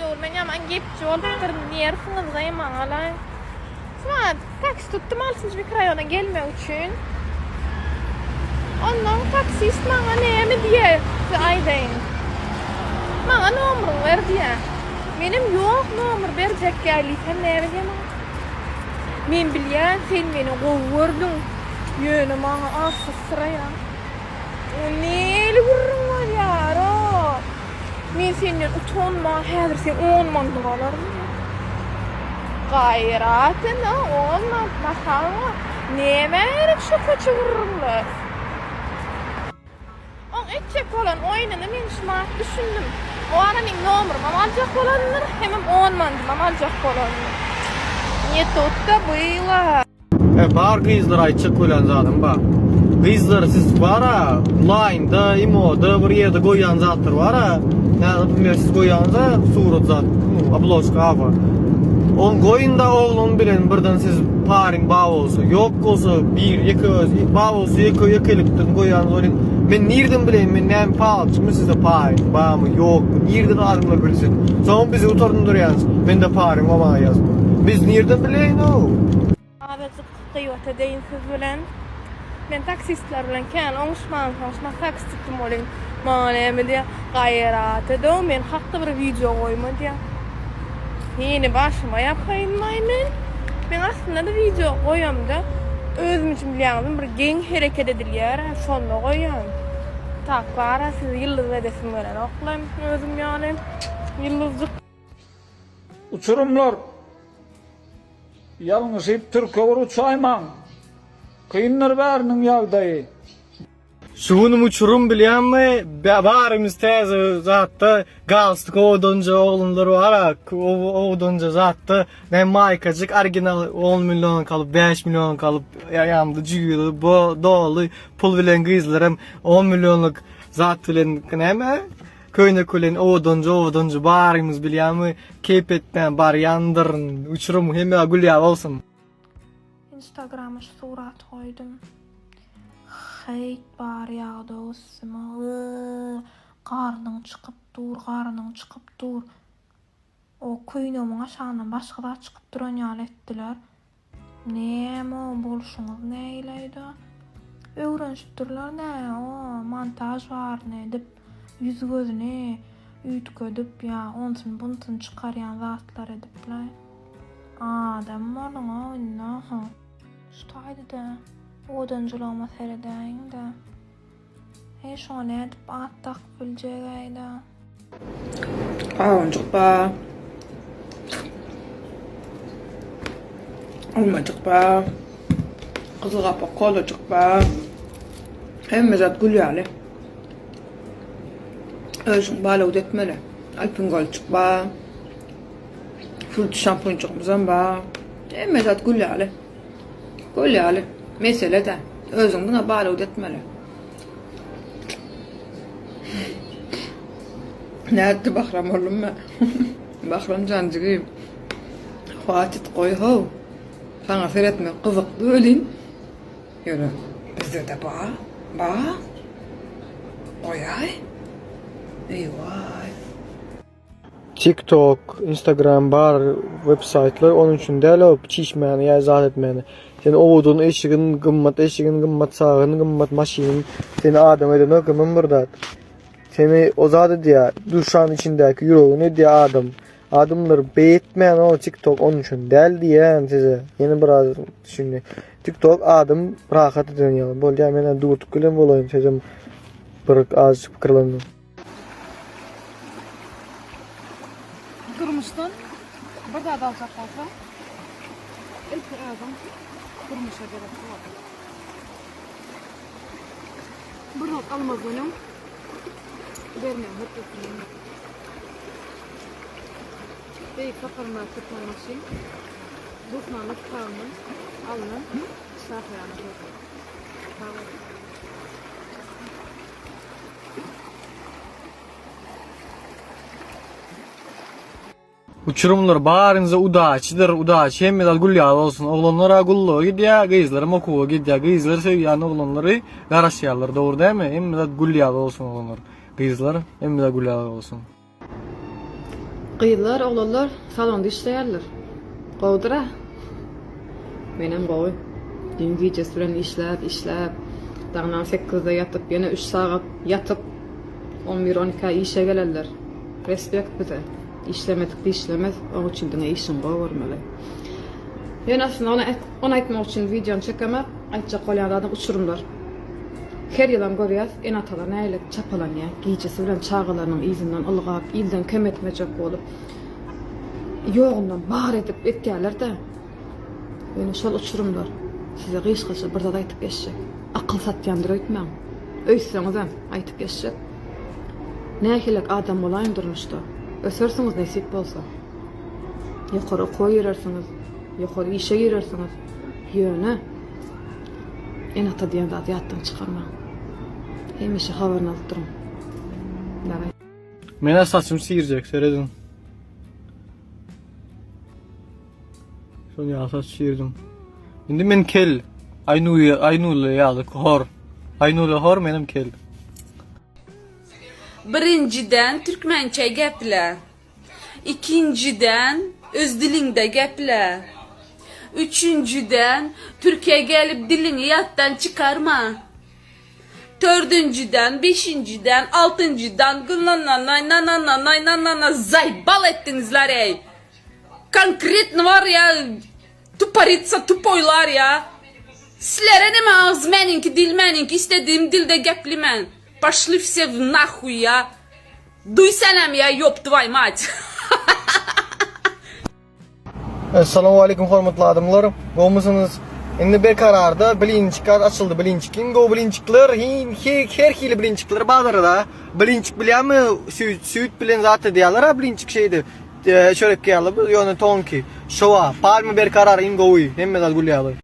dogry men ýaman gepçi bolupdyryn diýersiňiz gyýmaňalaý. Şu wagt taksi tutdum altynjy mikroraýona gelmek üçin. Ondan taksist maňa näme diýýär size aýdaýyn. Maňa nomeryňy ber diýýär. Menem ýok nomer berjek däl diýsem näme diýýär maňa. Men bilýän sen meni gowy gördüň. Ýöne maňa arsyzsyraýaň. O näli gürrüň bolýar-a? Men senden utanman häzir seň on mandyňy alaryn. Gaýrat ene, on mant masaňa nämä gerek şo köçe gürrüňler? Oň etjek bolan oýnuny men şumat düşündim. O ara meň nomerymam aljak bolandyr, hemem on mandymam aljak bolandyr. Ne тут-то было. E bar gyzlar aýtjak bolýan zadym bar. Gyzlar siz bara laýnda, imoda bir ýerde goýýan zatlar bara. Ýa naprimýer siz goýýaňyza surat zat, obložka aba. Ony goýunda oglan bilen birden siz paryň ba bolsa, ýok bolsa bir ýeke öz ba bolsa ýeke ýekelikden goýýaňyz welin men nirden bileýin men näme palçymy size paryň bamy ýokmy nirden adamlar bilsin. Soň bizi utandyrýaňyz mende paryň bar maňa ýazma. Biz nirden bileýin-ow. Azajyk gybat edeýin siz bilen. Men taksistler bilen kän oňuşmansoň şuna taksi tutdum welin, maňa näme diýýär, Gaýrat ed-ow, men hakda bir wideo goýma diýýär. Seni başyma ýapaýynmaý men. Men aslynda-da wideo goýamda özüm üçin bilýäňizmi bir geň hereket edilýär-ä, şonda goýýan. Tak bar-a sizi ýyldyz edesim gelenok-la özüm ýaly ýyldyzjyk. Uçurymlar! Ýalňyşyp türke bir uçaýmaň. Kyndyr bäriniň ýagdaýy. Şu günüm uçurym bilýäňmi barymyz täze zatda galstuk owadanja oglanlar bar owadanja zatda men maýkajyk original 10 millionlyk alyp 5 millionlyk alyp ýanymda jübüde bu doly pul bilen gyzlarym 10 millionlyk zat bilen näme Köýnek bilen owadanja owadanja barymyz bilýäňmi keýp etmän barýandyryn uçurym hemmä gül ýaly bolsun. Instagrama şu suraty goýdum. Heýt bar ýagda üstüme yyy garnyň çykyp dur garnyň çykyp dur. O köýnegimiň aşagyndan başga zat çykyp duran ýaly etdiler. Näme o bolşuňyz näileýda. Öwrenişipdirler nä o montaž baryny edip ýüz gözüni üýtgedip ýa onsuny bunsuny çykarýan zatlar edipler. Adam boluň-ow indi-ha. Şu taýda-da owadanjylygyma seredäýiň-dä. Heý şoňa nädip at dakyp biljeg-äýda. Gawunjyk bar. Almajyk bar. Gyzyl gapak kolajyk bar. Hemme zat gül ýaly. Özüň balawda etmeli. Alpingolçuk bar. Fruit şampunjygymyzam bar. Hemme zat gül ýaly. Gül ýaly. Mesele-de. Özüň diňe balawda etmeli. Nätdi Bahram oglum men. Bahram janjygym. Hwatit goý how. Saňa seretmek gyzykly welin. Ýöne bizde-de ba. Ba. Goýaý. Eýwaý. Tik tok, instagram bar web saýtlar onuň üçin däl o çişmäni ýa zat etmäni. Sen owadan eşigin, gymmat eşigin, gymmat sagyn, gymmat maşynyň seni adam edenok hemem bir zat. Seni o zat edýär, duşan içindäki ýüregini edýär adam. Adamlar beýtmän o tik tok onuň üçin däl diýýän size. Ýene bir az düşündi. Tik tok adam rahat eden ýaly. Bolýar men durduk bilen bolaýyn sizem bir azajyk pikirleniň. Durmuşdan bir zat aljak bolsaň, ilki özüň durmuşa gerekli bol. Bir zat almazdan öň bermegiň hötdesinden gel. Beýik Saparmyrat Türkmenbaşy Ruhnama kitabyndan alnan şahyrana sözler. Sag boluň. Uçurymlar baryňyza udaçidir udaçi hemme zat gül ýaly bolsun oglanlara gulluga gidýä gyzlaram okuwa gidýä gyzlar söýýän oglanlary garaşýarlar dogry dälmi hemme zat gül ýaly bolsun oglanlar gyzlar hemme zat gül ýaly bolsun. Gyzlar, oglanlar salonda işleýärler. Gowudyr-a? Menem gowy. Düýn gijesi bilen işläp, işläp, daňdan sekizde ýatyp, ýene üç sagat ýatyp, on bir, on ikä işe gelenler. Respekt bize. Işlemedik dişlemez, oň üçin diňe işiňi gowy görmeli. Ýöne aslynda ony ony aýtmak üçin wideony çekemek, aýtjak bolýan zadym uçurymlar. Her ýylam görýäs, ene-atalar nähili çapalanýar, gijesi bilen çagalarynyň yzyndan ylgap, ilden kem etmejek bolup, ýogundan bar edip etýärler-de. Ýöne şol uçurymlar size gysgaça bir zat aýtyp geçjek. Akyl satýandyr öýtmäň. Öýtseňizem, aýtyp geçjek. Nähilek adam bolaýyň durmuşda. Ösersiňiz nesip bolsa. Ýokary okuwa girersiňiz, ýokary işe girersiňiz. Ýöne ene-ata diýen zady ýatdan çykarmaň. Hemişe habaryny alyp duruň. Daway. Menä saçym sirjek serediň. Şony ýaly saç sirdim. Indi men kel. Aýnuly Aýnuly ýaly hor. Aýnuly hor menem kel. Birinjiden türkmençe geple. Ikinjiden öz diliňde geple. Üçünjiden Türkiýä gelip diliňi ýatdan çykarma. Tördünjiden, beşinjiden, altynjydan gynananay nanananay nanana zaýbal etdiňizler eý. Konkretno bar ýa tuporitsa tupoýlar ýa. Sizlere neme agz meniňki dil meniňki istediğim dilde geplimen. Poşli vse v nahuý ýa. Duý senem ýa ýop tvoý mat. Essalamu aleýkum hormatly adamlar. Gowmysyňyz? Indi Berkararda blinçikler açyldy. Blinçik iň gowy blinçikler, her hili blinçikler bazarda. Blinçik bilýärmi? Süýt, süýt bilen zat edýärler ha blinçik şeýdi. Çörek ýaly, ýöne tonki. Şowa, palma Berkarar iň gowy. Hemme zat gül ýaly.